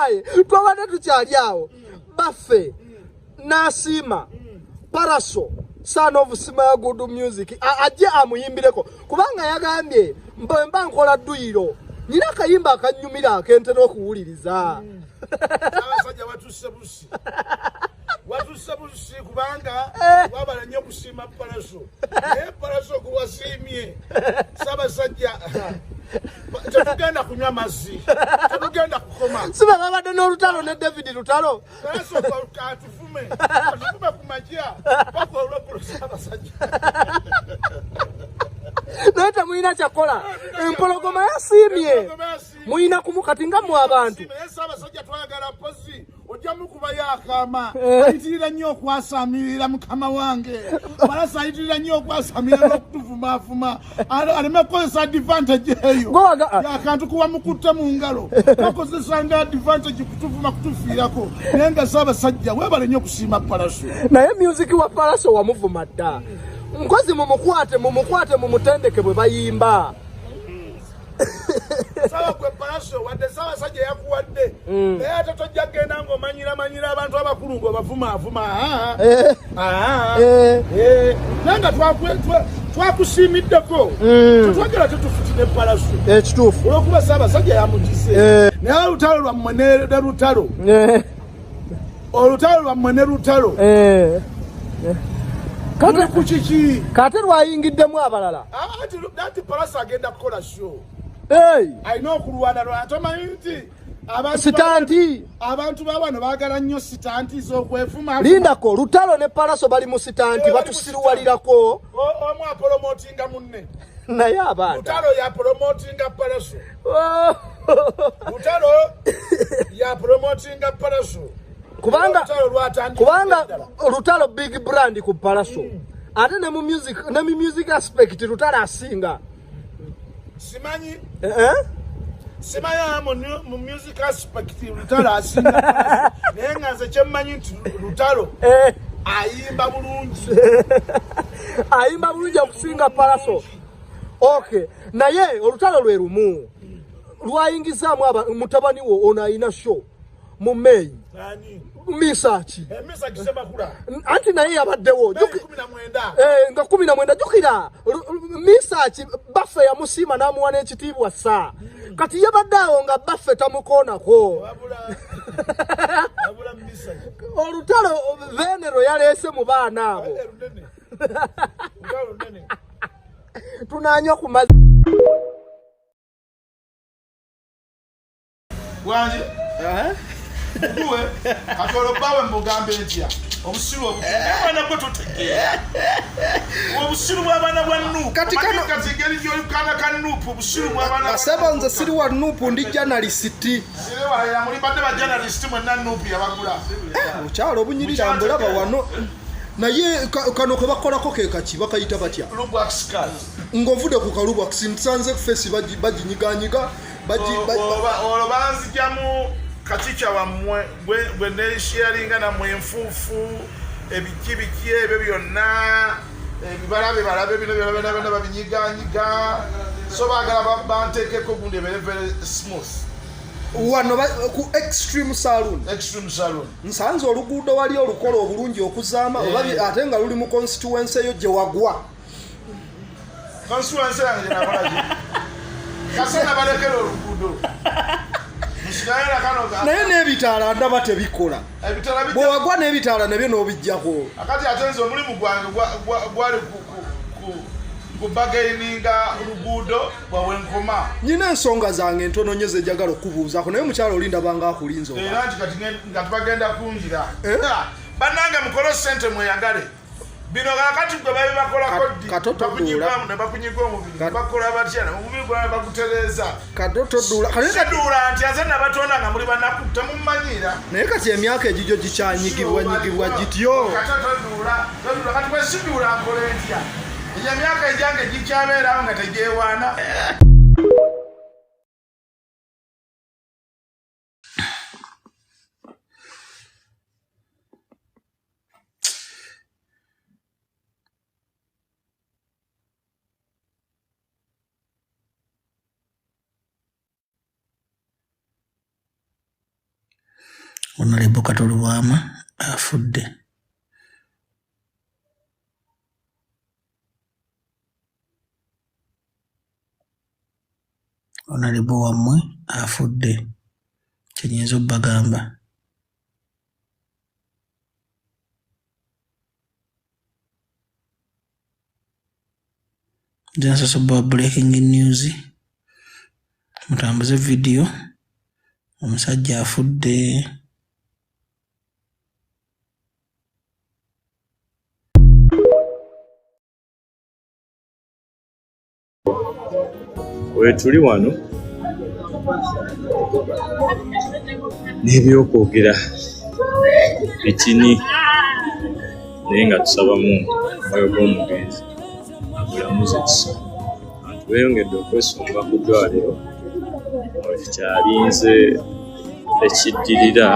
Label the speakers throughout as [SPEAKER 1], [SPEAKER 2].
[SPEAKER 1] Owaaye, twabadde tukyali awo baffe n'asiima Pallaso, son of Simaya Good Music, ajje amuyimbireko, kubanga yagambye mbe mba nkola dduyiro, nyina akayimba akanyumira akentera okuwuliriza.
[SPEAKER 2] Abasajja watusse busi, watusse busi, kubanga wabala nnyo okusiima Pallaso, naye Pallaso guwasiimye, Ssaabasajja, tetugenda kunywa mazzi, tetugenda kukoma.
[SPEAKER 1] Si be babadde n'olutalo ne David Lutalo?
[SPEAKER 2] Pallaso atufume, atufume ku makya paka olweggulo, Ssaabasajja.
[SPEAKER 1] Naye temulina kyakola, empologoma yasiimye, mulina kumu kati nga mu abantu.
[SPEAKER 2] Naye Ssaabasajja, twagala mpozi ojja mukubayo akaama. Ayitirira nnyo okwasamirira mukama wange Pallaso, ayitirira nnyo okwasamirira n'okutuvumaavuma. Aleme kukozesa advantage eyo akantu kuba mukutte mu ngalo, bakozesa nga advantage kutuvuma, kutufiirako. Naye nga Ssaabasajja, weebale nnyo okusiima Pallaso.
[SPEAKER 1] Naye music wa Pallaso wamuvuma dda. Nkozi mumukwate, mumukwate, mumutendeke bwe bayimba.
[SPEAKER 2] Sawa gwe Pallaso, wadde Ssaabasajja yakuwadde, naye ate tojja kgenda ng'omanyira manyira abantu abakulu ng'obavumaavuma. Naye nga twakusiimiddeko, tetwagala tetufutire Pallaso.
[SPEAKER 1] Ekituufu.
[SPEAKER 2] Olwokuba Ssaabasajja yamugize. Naye olutalo lwammwe ne Lutalo, olutalo lwammwe ne Lutalo muli ku kiki?
[SPEAKER 1] Kate lwayingiddemu abalala.
[SPEAKER 2] Ati Pallaso agenda kukola show.
[SPEAKER 1] Hey!
[SPEAKER 2] Alina okulwana lwa tomanyi nti abantu
[SPEAKER 1] Stunt.
[SPEAKER 2] Abantu ba wano baagala nnyo stunt z'okwefuma.
[SPEAKER 1] Lindako, Lutalo ne Pallaso bali mu stunt, batusiruwalirako.
[SPEAKER 2] Omu apromotinga munne.
[SPEAKER 1] Naye abaana.
[SPEAKER 2] Lutalo yapromotinga Pallaso. Lutalo yapromotinga Pallaso.
[SPEAKER 1] Kubanga
[SPEAKER 2] Olutalo lwatandikidde
[SPEAKER 1] kubanga
[SPEAKER 2] ddala.
[SPEAKER 1] Lutalo big brand ku Pallaso, ate ne mu music aspect Lutalo asinga.
[SPEAKER 2] Simanyi.
[SPEAKER 1] Eh, eh?
[SPEAKER 2] Simanyi mu music aspect Lutalo asinga Pallaso, naye nga nze kyemmanyi nti Lutalo ayimba bulungi.
[SPEAKER 1] Ayimba bulungi okusinga Pallaso. Okay, naye olutalo lwe lumu lwayingizaamu mutabani wo ono alina show mu May.
[SPEAKER 2] Ani?
[SPEAKER 1] Misaki.
[SPEAKER 2] Emisa Kisemakula.
[SPEAKER 1] Anti naye yabaddewo.
[SPEAKER 2] May 19.
[SPEAKER 1] Nga 19. Jjukira Misaki baffe yamusiima n'amuwa n'ekitiibwa sa kati yabadde awo nga baffe tamukoonako.
[SPEAKER 2] Wabula Misaki.
[SPEAKER 1] Olutalo venero yaleese mu baana abo.
[SPEAKER 2] Lunene. Lutalo lunene.
[SPEAKER 1] Tunaanywa ku mazzi.
[SPEAKER 2] Wange gwe kati olwo bawe mbugambe ntya obusiru obwana gwe totegeera obusiru bw'abaana bwa NUP?
[SPEAKER 1] Kati
[SPEAKER 2] Kati engeri gyoli kaana ka NUP, obusiru bw'abaana.
[SPEAKER 1] Asaba nze siri wa NUP, ndi journalist.
[SPEAKER 2] Siriwalira muli badde ba journalist mwenna, NUP yabagula.
[SPEAKER 1] Omukyalo obunyirira mbulaba wano, naye kano ke bakolako ke kaki, bakayita batya?
[SPEAKER 2] Lubwax card.
[SPEAKER 1] Ng'ovudde ku kalubwax, nsanze face baginyiganyiga.
[SPEAKER 2] Olwo banzijamu kakica wammwe gwe nesharinga nammwe enfuufu, ebiki biki ebyo byonna, ebibalabe balabe bino byonna byonna byonna babinyiganyiga, so baagala banteekeko gundi ebeere very smooth.
[SPEAKER 1] Wano ku Extreme Saloon.
[SPEAKER 2] Extreme Saloon.
[SPEAKER 1] Nsanze oluguudo wali olukola obulungi okuzaama oba ate nga luli mu constituency eyo gye wagwa.
[SPEAKER 2] Constituency yange gyenakolaki kasana balekera oluguudo musigayera kano.
[SPEAKER 1] Naye n'ebitaala ndaba tebikola.
[SPEAKER 2] Ebitala
[SPEAKER 1] bwe wagwa n'ebitaala nabyo n'obijjako.
[SPEAKER 2] Akati ate nze omulimu gwange gwali ku bargaininga luguudo bwawenkoma.
[SPEAKER 1] Nyina ensonga zange entono nnyo zenjagala okubuuzaako, naye omukyalo oli ndabanga akulinze oba.
[SPEAKER 2] Era nti kati nga tubagenda kunjira.
[SPEAKER 1] Eh?
[SPEAKER 2] Bannange, mukole sente mweyagale. Bino kakati gwe babibakolako ddi?
[SPEAKER 1] Kato toduula.
[SPEAKER 2] Bakunyiga ne bakunyiga omubiri. Bakola batya omubiri gwawe bagutereeza?
[SPEAKER 1] Kato toduula. Kati
[SPEAKER 2] Siduula nti aze nabatonda nga muli banaku, temummanyira.
[SPEAKER 1] Naye kati emyaka egigyo gikyanyigibwa nyigibwa gityo.
[SPEAKER 2] Kati toduula, toduula. Kati bwe siduula nkola entya? Egyo emyaka egyange gikyabeerawo nga tegyewaana.
[SPEAKER 3] Honorable Kato Lubwama afudde. Honorable wammwe afudde, kye nnyinza obbagamba. Nze nsoose obbawa breaking news, mutambuze vidiyo, omusajja afudde.
[SPEAKER 4] Wetuli wano n'ebyokwogera bitini naye nga tusaba Mungu omwoyo gw'omugenzi agulamuze ekisa. Abantu beeyongedde okwesumba ku ddwaliro nga tukyalinze ekiddirira.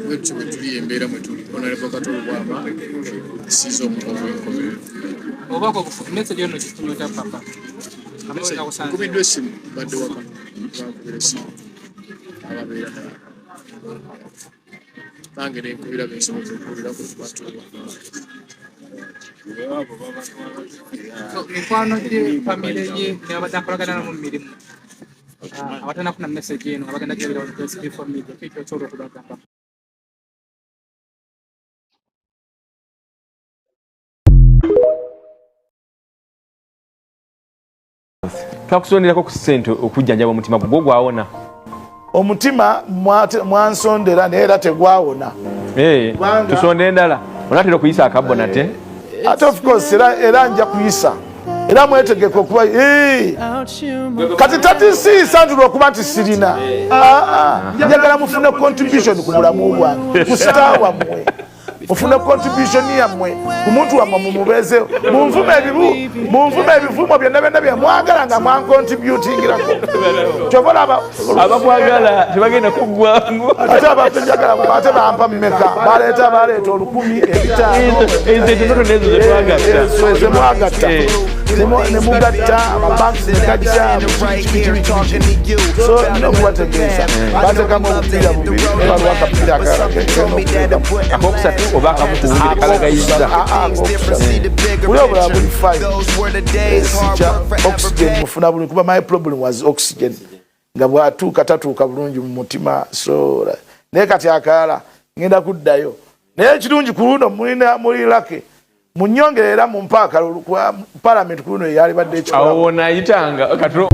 [SPEAKER 5] Bwetutyo bwe tuli embeera mwe tuli Honorable Kato Lubwama asiiza obw'enkomerero.
[SPEAKER 6] Obubaka obufupi message yono kikinyota papa.
[SPEAKER 5] Nkubiddwa essimu mbadde waka bankubira essimu ababeera nange nenkubira bensobola okuwulirako ku Lubwama.
[SPEAKER 6] Mikwano gye famire ye n'abadde akolagana nabo mu mirimu abatanafuna message eno abagenda gibira ku SP4 Media kiki osobola okubagamba?
[SPEAKER 7] Twakusonderako ku ssente okujjanjaba omutima gwo gwawona.
[SPEAKER 2] Omutima mwansondera naye era tegwawona.
[SPEAKER 7] Tusonde endala onatera okuyisa akabbo nate.
[SPEAKER 2] Ate of course era nja kuyisa era mwetegeke okuba kati tatisiisa nti lwokuba nti sirina njagala mufune contribution ku bulamu bwange ku star wammwe mufune contribution yammwe ku muntu wammwe mumubeezeewo munvume ebivumo byonna byonna bye mwagala nga mwancontributingirako kyova olaba
[SPEAKER 7] abakwagala tebagenda kuggwamu
[SPEAKER 2] ate abapenjagala ate bampa mmeka baleeta 1000 5 ezemwagatta nemugatta amabanki negajja so nokubategeeza batekamu obupiira bubiri nebaluwa akapiira akalala
[SPEAKER 7] akokusatu Oba akamu ku bubiri kalagayiza.
[SPEAKER 2] Ah, ah, buli obulala buli fine. Sijja oxygen mufuna bulungi, kuba my problem was oxygen, nga bwatuuka tatuuka bulungi mu mutima. So naye kati akalala ngenda kuddayo, naye ekirungi ku luno mulina muli lake munyongere era mumpa akalulu, kuba parliament ku luno eyalibadde ekikola.
[SPEAKER 7] Awo wonayitanga katulo.